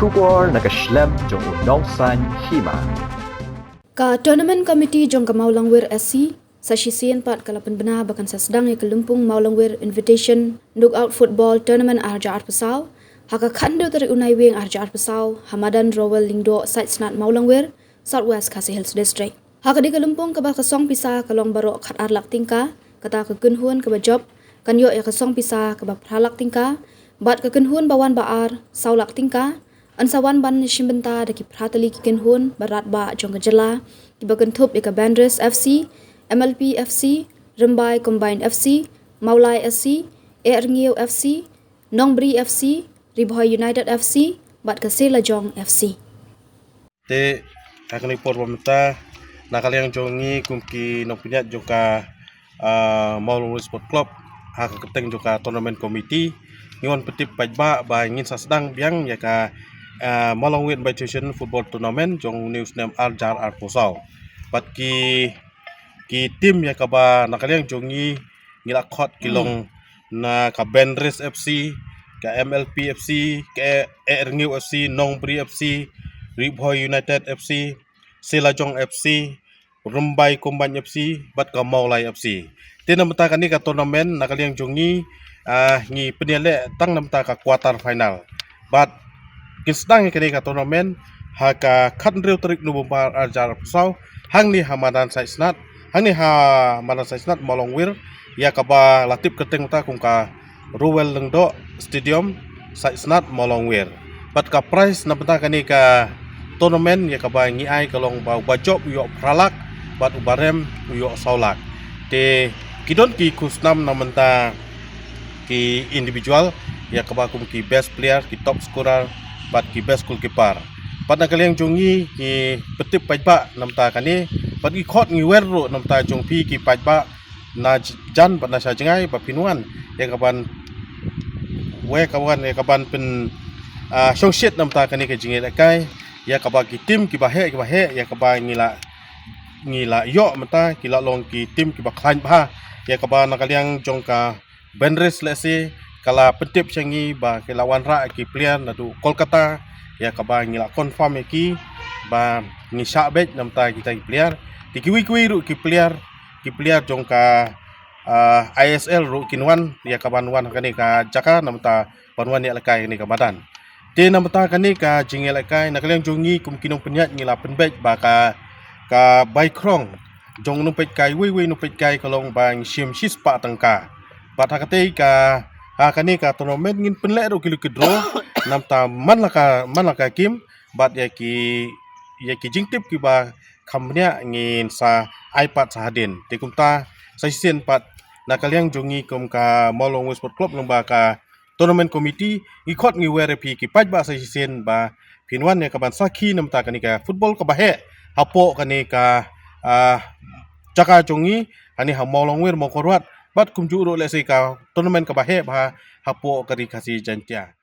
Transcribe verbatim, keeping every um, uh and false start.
Khubor na ka shlem jong u nongsan hima. Ka Tournament Committee jong ka Mawlangwir S C sa shisien pat ka la pynbna ba kan sa sdang ïa ka lympung Mawlangwir Invitation Knockout Football Tournament arhajar arphew saw ha ka khathynriew tarik u Naiwieng arhajar arphew saw ha madan Rowell Lyngdoh, Saitsnat, Mawlangwir, South West Khasi Hills District. Ha kane ka lympung kaba ka song pisa ka long baroh khatar lak tyngka, kata ka kynhun kaba jop kan ïoh ïa ka song pisa kaba phra lak tyngka, bad ka kynhun ba wan ba ar saw lak tyngka. Yn sa wan ban shim bynta da ki phra tylli ki kynhun ba radbah jong ka jylla, kiba kynthup ïa ka Bendris F C, M L P F C, Rymbai Combined F C, Mawlai F C, Ehrngiew F C, Nongbri F C, Ri Bhoi United F C, bad ka Selajong F C. Te ha kane por ba mynta, na ka liang jong ngi kum ki nongpynïaid jong ka, ah, Mawlangwir Sport Club, ha ka kyrteng jong ka Tournament Committee, ngi wan pyntip paidbah ba ngin sa sdang biang ïa ka, ah, Mawlangwir Invitation Football Tournament jong une u snem arhajar arphew saw. Bad ki, ki team ïa kaba na ka liang jong ngi ngi la khot ki long na ka Bendris F C, ka M L P F C, ka E-, Ehrngiew F C, Nongbri F C, Ri Bhoi United F C, Selajong F C, Rymbai Combined F C, bad ka Mawlai F C. Te na bynta kane ka tournament na ka liang jong ngi, ah, ngi pynïaleh tang na bynta ka quarter final. Bad kin sdang ïa kane ka tournament ha ka khathynriew tarik November arhajar arphew saw, hangne ha madan Saitsnat, hangne ha madan Saitsnat Mawlangwir, ïa kaba la tip kyrteng mynta kum ka Rowell Lyngdoh Stadium, Saitsnat Mawlangwir. Bad ka prize na bynta kane ka tournament ïa kaba ngi ai ka long ba uba jop u ïoh phra lak, bad uba rem u ïoh saw lak. Te ki don ki khusnam na bynta ki individual, ïa kaba kum ki best player, ki top scorer, bad ki best goalkeeper. Bad na ka liang jong ngi ngi pyntip paidbah na bynta kane, bad ngi khot ngi wer ruh na bynta jong phi ki paidbah na j-, jan bad na sha jngai ba phin wan ïa kaban, wer kaban ïa kaban pyn, ah, shongshit na bynta kane ka jingïalehkai, ïa kaba ki team kiba heh kiba heh ïa kaba ngi la, ngi la ïoh mynta ki la long ki team kiba khlaiñ bha, ïa kaba na ka liang jong ka Bendris lehse ka la pyntip sha ngi ba ki la wanrah ki player naduh Kolkata, ïa kaba ngi la confirm ïa ki ba ngi shah beit na bynta kita ki player. Te kiwei kiwei ruh ki player, ki player jong ka, ah, I S L ruh kin wan ïa kaban wan ha kane ka jaka na bynta ban wan ïalehkai ha kane ka madan. Te na bynta kane ka jingïalehkai na ka liang jong ngi kum ki nongpynïaid ngi la pynbeit ba ka, ka bai krong jong u nongpeitkai uwei uwei u nongpeitkai ka long ba ngi shim shispah tyngka. Bad ha katei ka, ha kane ka tournament ngin pynleh ruh ki lucky draw na bynta man la ka, man la ka kim, bad ïa ki, ïa ki jingtip kiba kham bniah ngin sa ai pat sa hadien. Te kumta sa shisien pat na ka liang jong ngi kum ka Mawlangwir Sport Club lyngba ka Tournament Committee, ngi khot ngi wer ïa phi ki paidbah sa shisien ba phin wan ïa kaban sakhi na bynta kane ka football kaba heh hapoh kane ka, ah, jaka jong ngi, hangne ha Mawlangwir Mawkyrwat, bad kumjuh ruh lehse ka tournament kaba heh bha hapoh ka Ri Khasi Jaiñtia.